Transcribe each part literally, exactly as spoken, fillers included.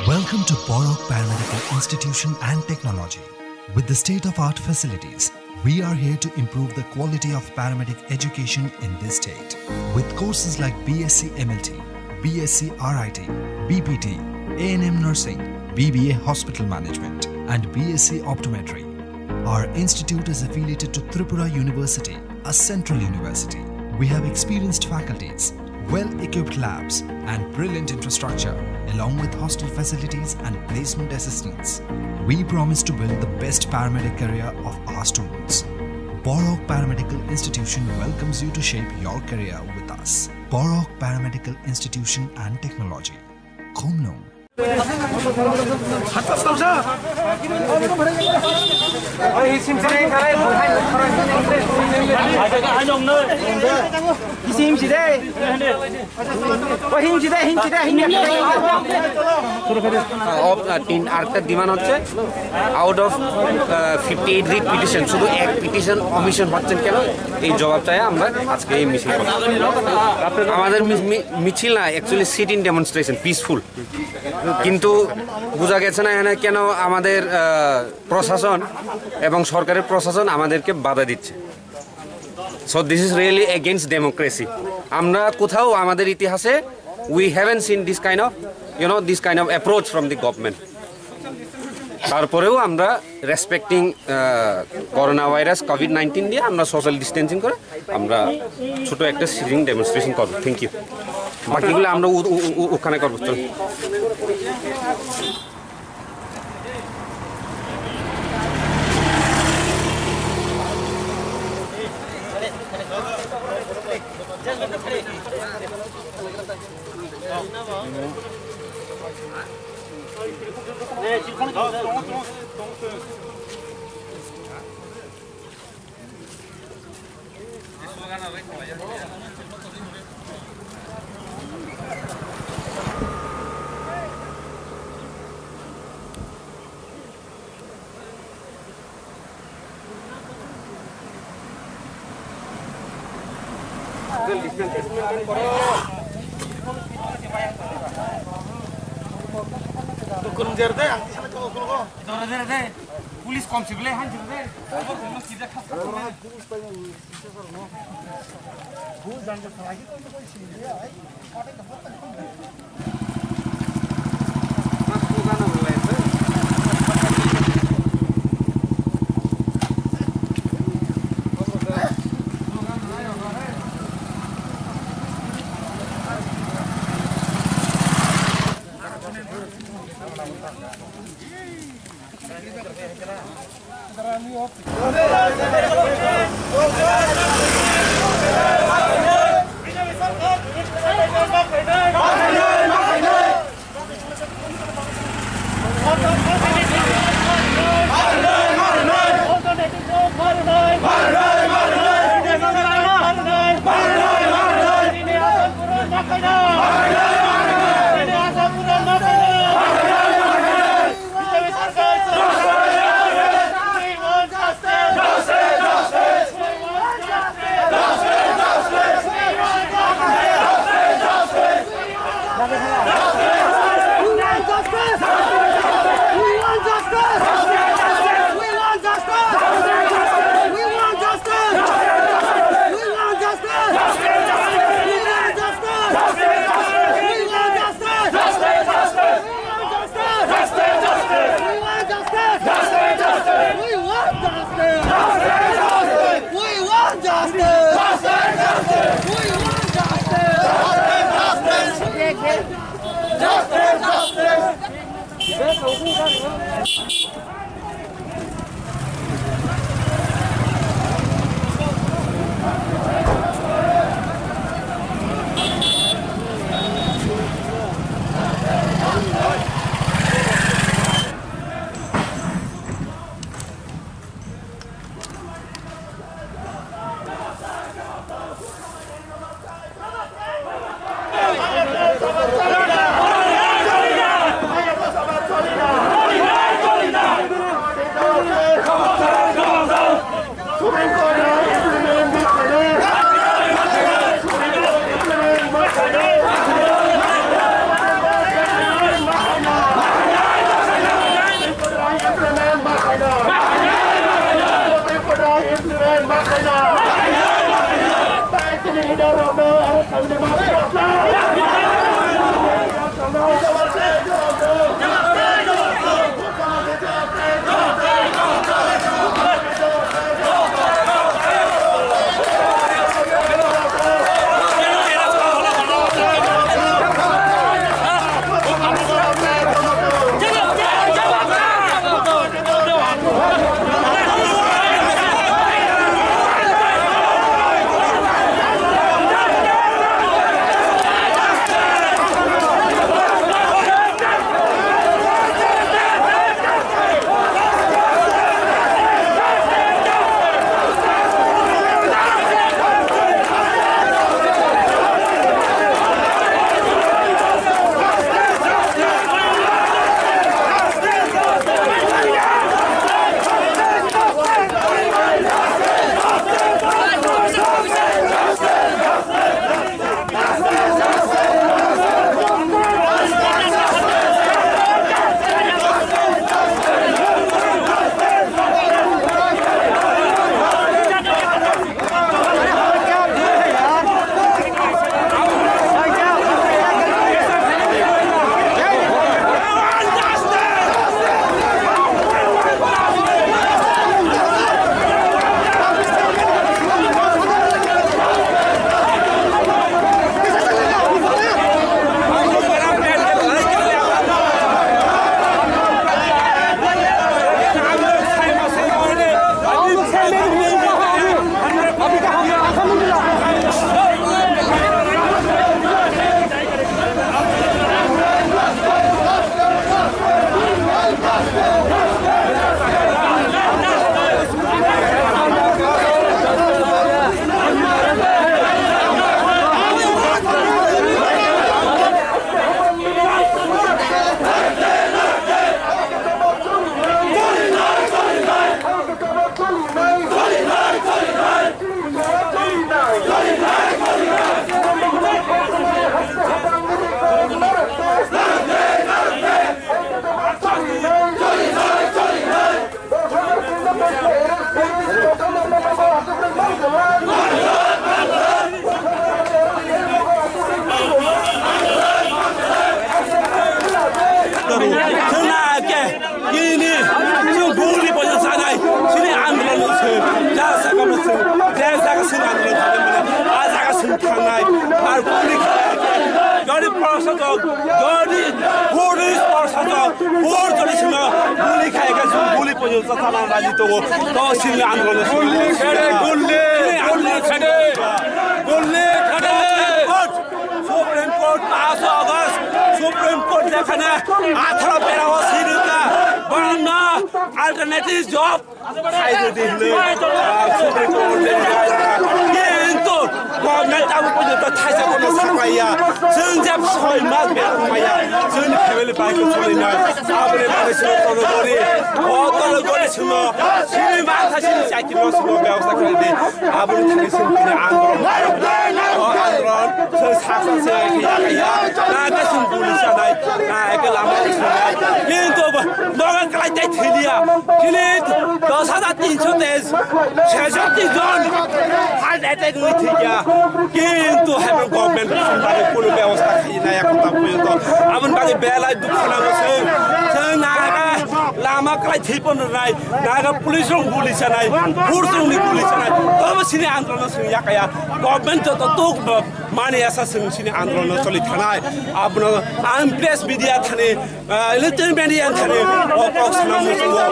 Welcome to Borok Paramedical Institution and Technology. With the state-of-art facilities, we are here to improve the quality of paramedic education in this state. With courses like B S c M L T, B S c R I T, B P T, A N M nursing, B B A hospital management, and B S c optometry, our institute is affiliated to Tripura University, a central university. We have experienced faculties, well-equipped labs, and brilliant infrastructure, along with hostel facilities and placement assistance. We promise to build the best paramedic career of our students. Borok Paramedical Institution welcomes you to shape your career with us. Borok Paramedical Institution and Technology. Khumlung. অব-, আহ, তিন, আরেকটা demand হচ্ছে, out of fifty eight writ petition শুধু এক petition omission হচ্ছেন কেন, এই জবাব চাই আমরা আজকে এই মিছিল করছি। আমাদের মি-, মি-, মিছিল না, actually sit in demonstration, peaceful. কিন্তু বোঝা গেছে না এখানে কেন আমাদের, আহ, প্রশাসন এবং সরকারের প্রশাসন আমাদেরকে বাধা দিচ্ছে। So this is really against democracy. আমরা কোথাও আমাদের ইতিহাসে we haven't seen this kind of, you know, this kind of approach from the government. তারপরেও আমরা respecting corona virus covid nineteen দিয়ে আমরা সোশ্যাল ডিস্টেন্সিং করে আমরা ছোট একটা সিটিং ডেমনস্ট্রেশন করবো। Thank you. বাকিগুলো আমরা উ-, উ-, উ-, ওখানে করবো। চলো। Dore, dore, dore. Police kom sibile han sibile. We want justice! We want justice! We want justice! We want justice! We want justice! Justice! Justice! Justice! Jodi police proshasok, police jodi sino guli khai khe chwng guli porjonto chana raji tongo. To chini andolon, gulli khede, gulli, gulli khede, gulli khede. Supreme Court, paanch August, Supreme Court jekhane atharo pera o sirika, borokno alternative job. Kintu government abo porjonto thaisa kono saklaiya. Chwng je soi mas beton maya. Chwngni family bai ko solinai. Aboni bagwi chwng tologori. O tologori chwngno. Chini matha chini chakirno chwngno bebosta khlaidi. Aboni thani chwng tini andolon. O andolon chwng saksa se kaya kaya. Na ka chwng buli sanai. Na ka lama chwng. Kintu bo noga kalai tai thiliya. Chini dos hajar tinsho teis, ছেষট্টি জন heart attack wngwi thwikha. Kintu hai government bai kunu bebosta khaina ya kota porjonto. Aboni bagwi belai dukha nango chwng. Chwng naga lama kwlai thwi pono nai, naga police rok guli chanai, force rokni guli chanai. Tobo chini andolon chwng yakaya. Government joto tok mani asa chwng chini andolon choli thanai. Abono ang press media thani Ah, electronic media thani o kok sana muchungo.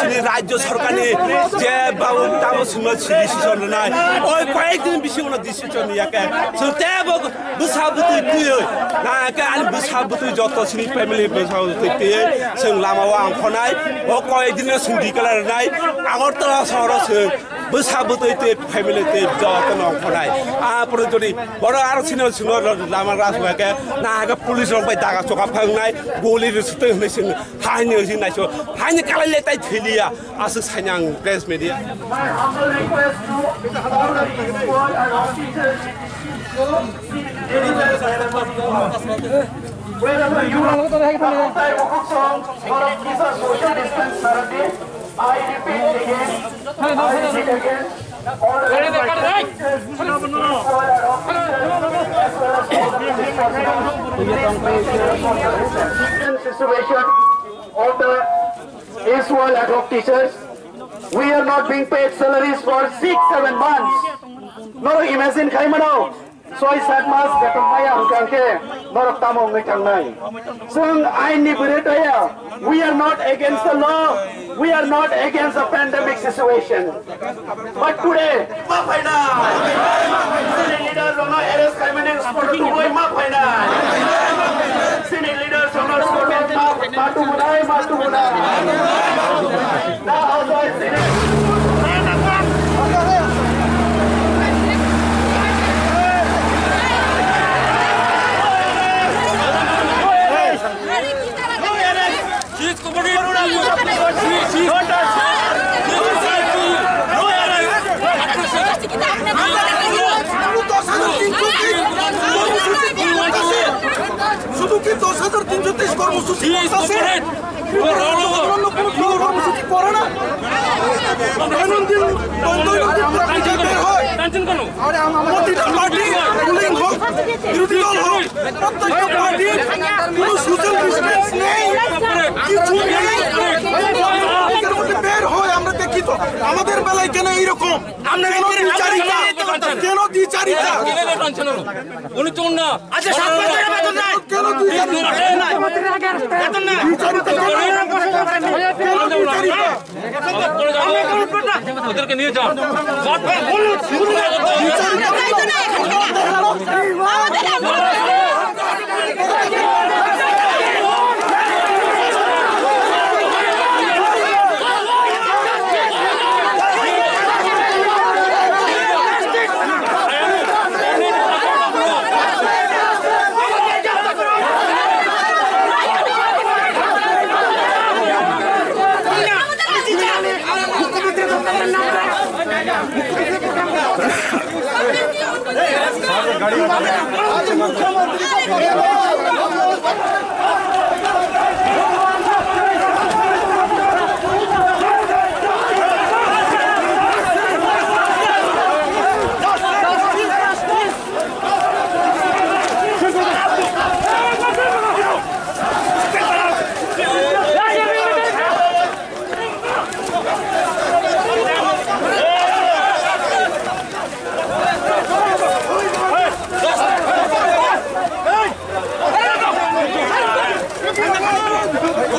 Chini rajyo sarkarni je babu tamo sima decision rwnai. Oi koyek din bisingo decision riyakhe. Chwng tebo bwsa bwtwi twiwi. Na khe ani bwsa bwtwi joto chini family bwsa bwtwi twiwi. Chwng lama o ang khonai. O koyek din chwng declare rwnai. Agartala sohoro chwng bwsa bwtwi tei family tei joto no khonai. A pore jodi boro aro sino sino lama ras ba ke na ha ke police rok bai daga choka phangnai, goli ri sutwi hwnwi sing haini hwnwi naiso haini kalai le tai thiliya aswk saini ang press media. My humble request to all the principal and officers to sit anywhere wherever you are. Wherever you are, the outside of song, for a piece of social distance, Sarate. I repeat again, I repeat again, all the respected teachers, principal and officers, as well as all the police personnel, situation of the S O L ad hoc teachers. We are not being paid salaries for six, seven months. Norok imagine khai mano, soi sat mas beton maya hwnkhe norok tamo wngwi thangnai. Chwng ain ni bwrwi taya. We are not against the law. We are not against the pandemic situation. But today, ma phaina. Chini leader rokno arrest khaimani spot o tubui ma phaina. Chini leader rokno spot o ma, ma tubunai, ma tubunai. Na, শুধু কি দশ হাজার তিনশো তেইশ কর্মসূচি আছে? অন্য কোনো কর্মসূচি করে না? দৈনন্দিন, দৈনন্দিন পত্রিকায় বের হয়। প্রতিটা পার্টি, রুলিং হোক, বিরোধী দল হোক, প্রত্যেকটা পার্টির কোনো সোশ্যাল ডিস্টেন্স নেই, কিছু নেই। পত্রিকার মধ্যে বের হয়, আমরা দেখি তো। আমাদের বেলায় কেন এইরকম? আমরা কেন দ্বিচারিতা? কেন দ্বিচারিতা? উনি তো না। আচ্ছা, সাত মাস ধরে বেতন নাই। কেন দ্বিচারিতা? বেতন নাই। বেতন নাই। কেন দ্বিচারিতা? ওদেরকে নিয়ে যান।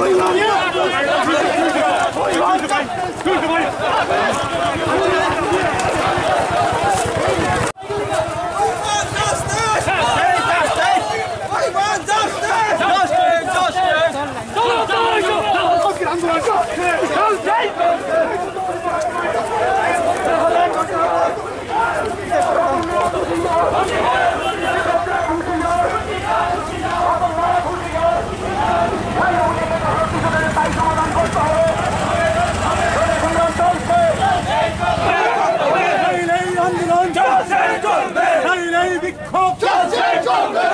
এই আন্দোলন চলবে, চলবে। এই বিক্ষোভ চলবে, চলবে।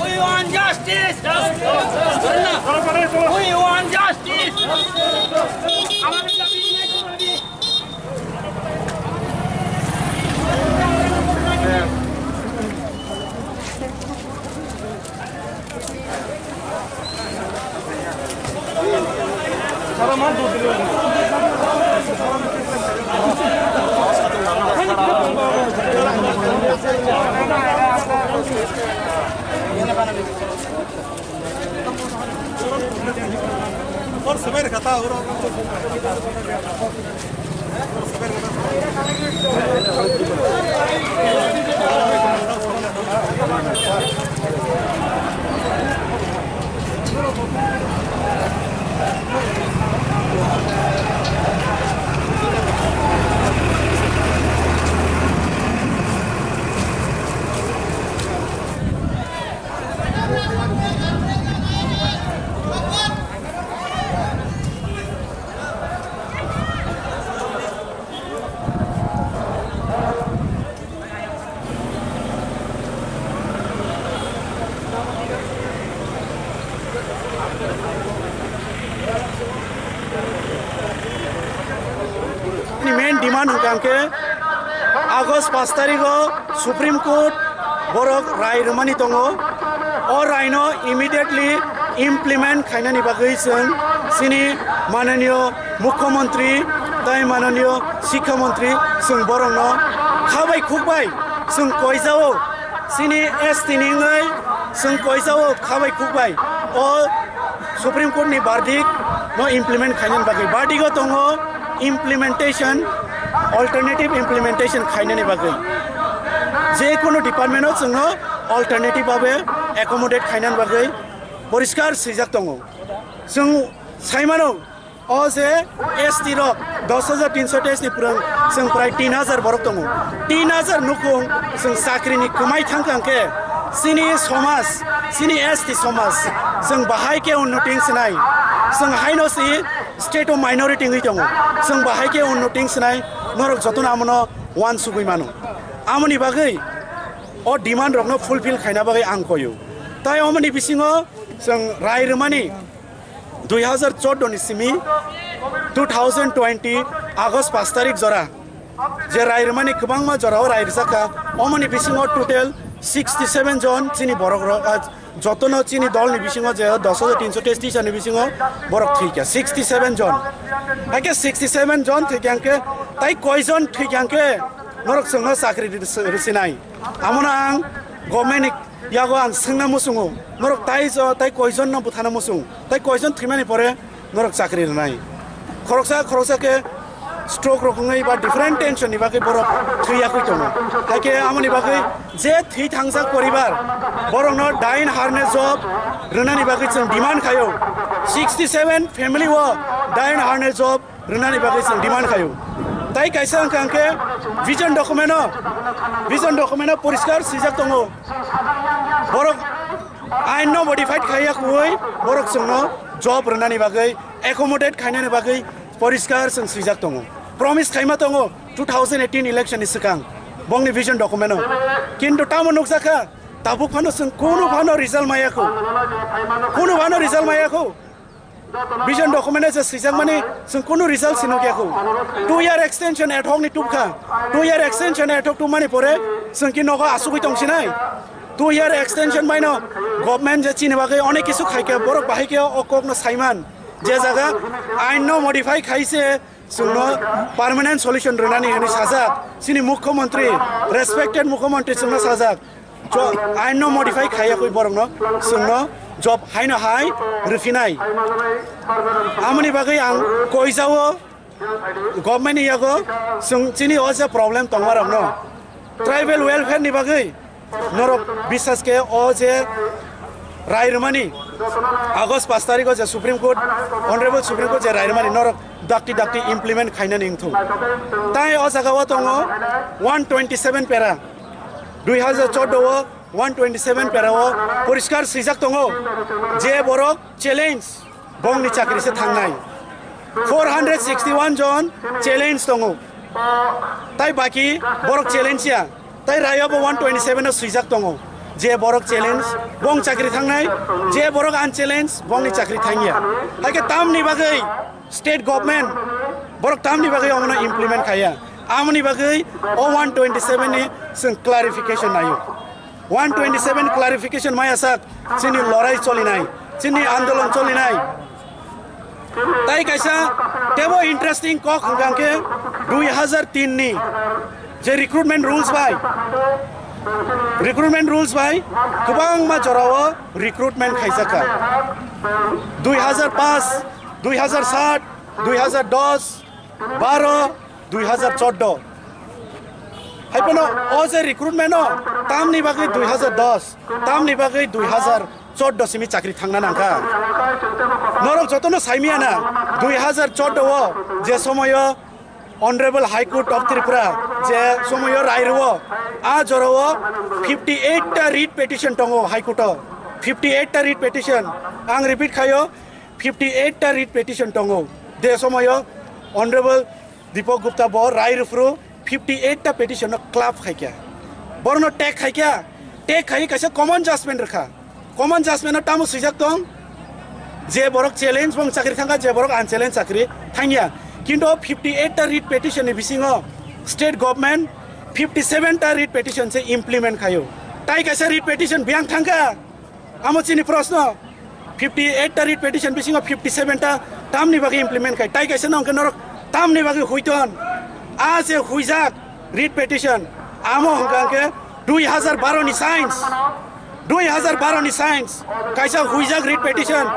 We want justice. We want justice. আমাদের দাবি মেনে নিতে হবে। Ni main demand hwnkha hwnkhe August paanch tarikh o Supreme Court borok rai rwmani tongo. O rai no immediately implement khainani bagwi chwng chini mananiyo Mukhyamantri tei mananiyo Sikha Mantri chwng borokno kha bai khuk bai chwng koijao, chini S T ni wngwi chwng koijao kha bai khuk bai. O Supreme Court ni verdict no implement khainani bagwi. Verdict o tongo implementation, alternative implementation khainani bagwi. Je kono department o chwngno alternative babe accommodate khainani bagwi poriskar swijak tongo. Chwng saimano, o je S T rok dos hajar tinso test ni pwrwng chwng prai tin hajar borok tongo. Tin hajar nukhung chwng chakri ni kwmai thangkha hwnkhe chini somaj, chini S T somaj chwng bahai khe unnoti wng sinai. Chwng haino si state o minority wngwi tongo. Chwng bahai khe unnoti wng sinai, norok jotono amono uansugwi mano. Amoni bagwi o demand rokno fulfill khaina bagwi ang koyo. Tai omoni bisingo chwng rai rwmani dui hajar chordo ni simi two thousand twenty August paanch tarikh jora je rai rwmani kwbangma jorao rai rwjakha, omoni bisingo total sixty seven jon chini borok rok, ah, jotono chini dol ni bisingo je dos hajar tinso test teacher ni bisingo borok thwikha sixty seven jon. Haikhe sixty seven jon thwikha hwnkhe tai koi jon thwikha hwnkhe norok chwngno chakri rw-, rwsinai? Amono ang government ni yago ang swngna muchungo, norok tai jo, tai koijon no bwthana muchung, tai koijon thwimani pore norok chakri rwnai? Khoroksa khoroksa khe stroke rok wngwi ba different tension ni bagwi borok thwi yakwi tongo. Haikhe amoni bagwi je thwi thangjak poribar, borokno dine harne job rwnani bagwi chwng demand khaio. Sixty seven family o dine harne job rwnani bagwi chwng demand khaio. Tai kaisa wngkha hwnkhe vision document o, vision document o poriskar swijak tongo, borok ain no modified khaiya khuwi borok chwngno job rwnani bagwi, accommodate khainani bagwi poriskar chwng swijak tongo. Promise khaima tongo two thousand eighteen election ni swkang bongni vision document o, kintu tamo nukjakha tabuk phano chwng kunu phano result maya khu, kunu phano result maya khu. Vision document je swijakmani chwng kunu result si nukya khu. Two year extension ad hoc ni tubkha. Two year extension ad hoc tubmani pore chwng ki nogo asugwi tongsinai. Two year extension baino government je chini bagwi onek kisu khaikha, borok bahai khe o kokno saiman. Je jaga ain no modify khaise Chwngno permanent solution rwnani hwnwi sajak, chini mukhyamantri, respected mukhyamantri chwngno sajak, jo-, ain no modify khaiya kwi borokno chwngno job haino hai rwphinai. Amoni bagwi ang koijao government ni yago chwng chini o je problem tongmarokno tribal welfare ni bagwi norok bisas khe o je rai rwmani August pash tarikh o je Supreme Court, Honorable Supreme Court je rai rwmani norok dakti dakti implement khainani wngthung. Tai o jaga o tongo one twenty seven para, dui hazar chordo o one twenty seven para o poriskar swijak tongo je borok challenge bongni chakri se thangnai. Four hundred sixty one jon challenge tongo. Tai baki borok challenge ya. Tai rayo bo one twenty seven o swijak tongo. Je borok challenge bong chakri thangnai, je borok unchallenge bongni chakri thangya. Haikhe tamni bagwi state government borok tamni bagwi omono implement khaiya. Amoni bagwi o one twenty seven ni chwng clarification naio. One twenty seven clarification maya sak chini lorai cholinai, chini andolon cholinai. Tai kaisa tebo interesting kok hwnkha khe dui hazar tin ni je recruitment rules bai, recruitment rules bai kwbangma jorao recruitment khaijakha. Dui hazar pash, dui hazar sat, dui hazar dos, baro, dui hazar chordo. Hai phano o je recruitment o tamni bagwi dui hazar dos, tamni bagwi dui hazar chordo simi chakri thangna nangkha. Norok jotono saimiya na, dui hazar chordo o je somoyo Honorable High Court of Tripura je somoyo rai rwo, a jorao fifty eight ta writ petition tongo High Court o. Fifty eight ta writ petition, ang repeat khayo, fifty eight ta writ petition tongo. De somoyo Honorable Deepak Gupta bo rai rwphuru fifty eight ta petition no club khaikha. Borno take khaikha, take khai kaisa common judgment rwkha. Common judgment no tamo swijak tong, je borok challenge bong chakri thangkha, je borok unchallenge chakri thangya. Kintu fifty eight ta writ petition ni bisingo state government fifty seven ta writ petition se implement khayo. Tai kaisa writ petition biyang thangkha. Amo chini proshno, fifty eight ta writ petition bisingo fifty seven ta tamni bagwi implement khai? Tai kaisa no hwnkhe norok tamni bagwi huiton? A je huijak writ petition, amo hwnkha hwnkhe dui hazar baro ni science, dui hazar baro ni science kaisa huijak writ petition,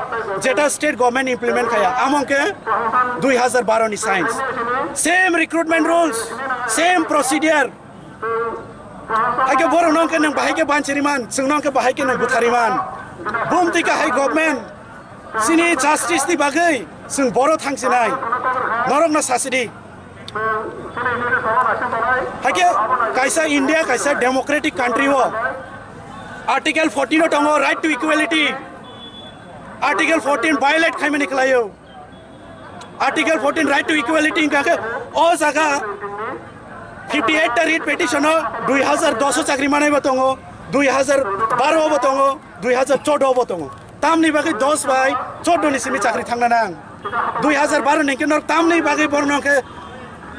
jeta state government implement khaya, amo hwnkhe dui hazar baro ni science. Same recruitment rules, same procedure. Haikhe borok no hwnkhe nwng bahai khe banchiri man, chwng no hwnkhe bahai khe nwng buthari man. Bumtwi kha hai government, chini justice ni bagwi chwng boro thangsinai, norok no sasidi. Haikhe kaisa India kaisa democratic country o Article fourteen o tongo right to equality. Article fourteen violate khaimani khlaio. Article fourteen right to equality hwnkha khe o jaga fifty eight ta writ petition o dui hazar dos o chakri manai bo tongo, dui hazar baro bo tongo, dui hazar chordo bo tongo. Tamni bagwi dos bai chordo ni simi chakri thangna nang? Dui hazar baro ni hwnkhe norok tamni bagwi borno hwnkhe,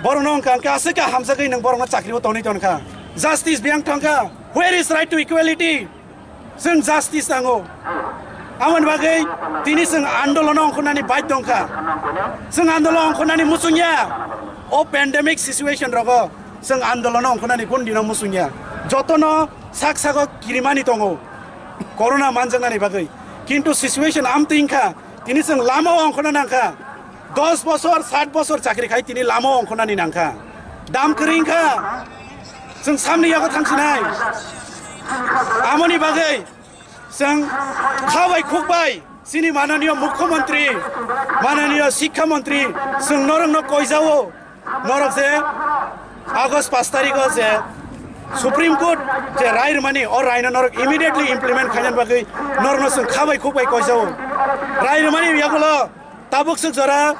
borno hwnkha hwnkhe aswk khe hamjagwi nwng borno chakri o tonwi tonkha? Justice biyang thangkha. Where is right to equality? Chwng justice nango. Amoni bagwi tini chwng andolono ongkhornani baidhyo wngkha. Chwng andolono ongkhornani muchungya. O pandemic situation rogo chwng andolono ongkhornani kundino muchungya. Jotono sak sago kirimani tongo corona manjaknani bagwi. Kintu situation amtwi wngkha, tini chwng lamao ongkhorna nangkha. Dos bosor, sat bosor chakri khai tini lama ongkhornani nangkha. Dam kwrwi wngkha. Chwng samni yago thangsinai. Amoni bagwi chwng kha bai khuk bai chini mananiyo mukhyamantri, mananiyo sikha mantri, chwng norokno koijao. Norok je August pash tarikh o je Supreme Court je rai rwmani, o raino norok immediately implement khainani bagwi norokno chwng kha bai khuk bai koijao. Rai rwmani yagulo tabuk swk jora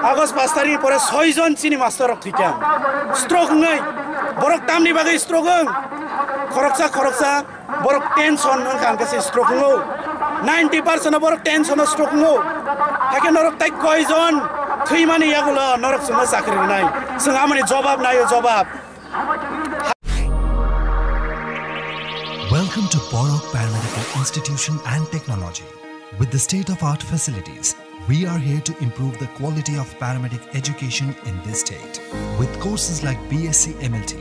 August pash tarikh ni pore soi jon chini master rok thwikha. Stroke wngwi, borok tamni bagwi stroke wng? Khoroksa khoroksa borok tension wngkha hwnkhe se stroke wngo. Ninety percent o borok tension o stroke wngo. Haikhe norok tai koi jon thwimani yagulo norok chwngno chakri rwnai? Chwng amoni jobab naio, jobab. Welcome to Borok Paramedical Institution and Technology. With the state-of-art facilities, We are here to improve the quality of paramedic education in this state. With courses like B S c M L T,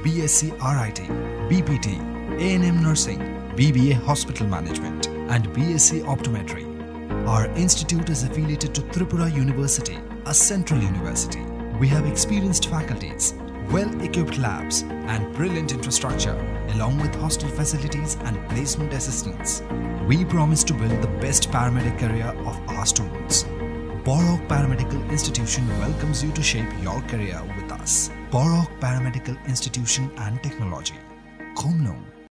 B S c R I T, B P T, A N M Nursing, B B A Hospital Management, and B S c Optometry, our institute is affiliated to Tripura University, a central university. We have experienced faculties, well-equipped labs, and brilliant infrastructure, along with hostel facilities and placement assistance. We promise to build the best paramedic career of our students. Borok Paramedical Institution welcomes you to shape your career with us. Borok Paramedical Institution and Technology. Khumnung,